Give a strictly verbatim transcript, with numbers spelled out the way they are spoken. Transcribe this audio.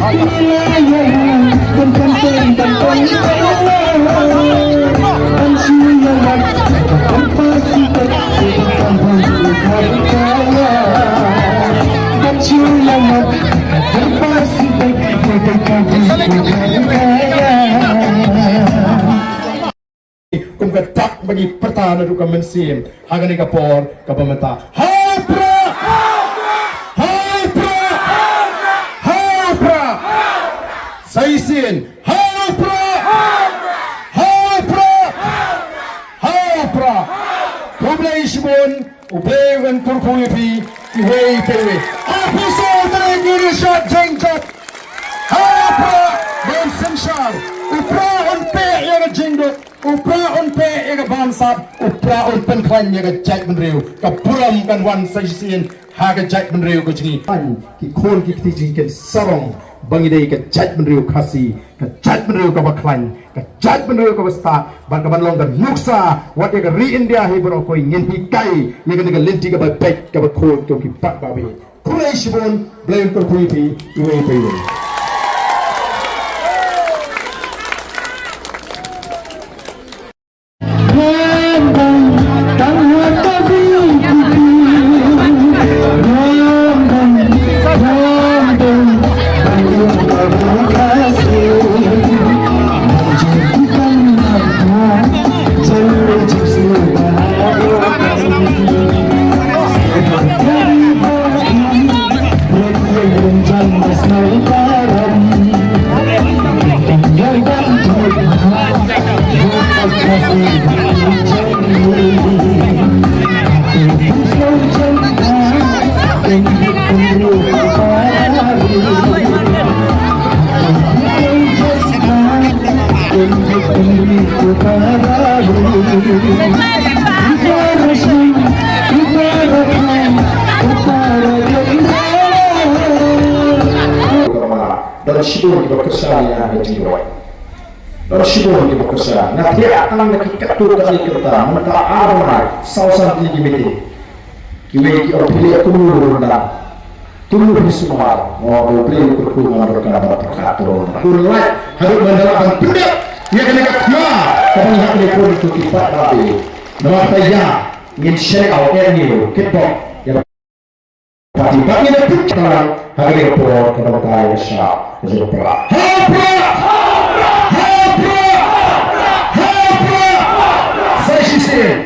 Kum ka dak ba ngi pyrta naduh ka mynsiem ha kane ka por kaba mynta. Ha u Prah! Ha u Prah! Ha u Prah! Sa shisien. Ha u Prah! Ha u Prah! Ha u Prah! Khublei shibun. U Blei un kyrkhu ïa phi iwei pa iwei. Ap ïa u Prah, ngin ïa shad jingjop. Ha u Prah, ban synshar. U Prah un peh ïa ka jingduk. U Prah un peh ïa ka bamsap. U Prah un pynkhlaiñ ïa ka jaitbynriew. Ka burom kan wan sa shisien ha ka jaitbynriew ka jong ngi. Ki khun ki kti jong ngi kin sarong ba ngi dei ka jaitbynriew Khasi. Ka jaitbynriew kaba khlaiñ, ka jaitbynriew kaba stad, bad kaban long ka nuksa, wat ïa ka ri India hi baroh kawei, ngin hikai ïa kane ka lynti kaba beit, kaba khuid, kaba ki paidbah ba ïeit. Khublei shibun, Blei un kyrkhu ïa phi iwei pa iwei. Don shibun kiba kyrshan ïa nga ha ka jingduwai. Don shibun kiba kyrshan. Nga thiah tang na ki katto katne kynta, mynta ar bnai, saw san tylli ki meeting. Kiwei ki ong phi leh kumno ruh nang. Kumno phi sumar. Nga ong U Blei u kyrkhu, nga donkar ban pyrkhat ruh nang. Kumno lait haduh ban da lah ban pyndep ïa kane ka khmat kaba ngi hap ban pynto ki paidbah. Namar kata ïa ngin shaniah, ngin kitbok ïa Party ba ngin ïa pynkyntang ha kane ka por kaba mynta ïa ka shap ka jong u Prah. Ha u Prah! Ha u Prah! Ha u Prah! Sa shisien.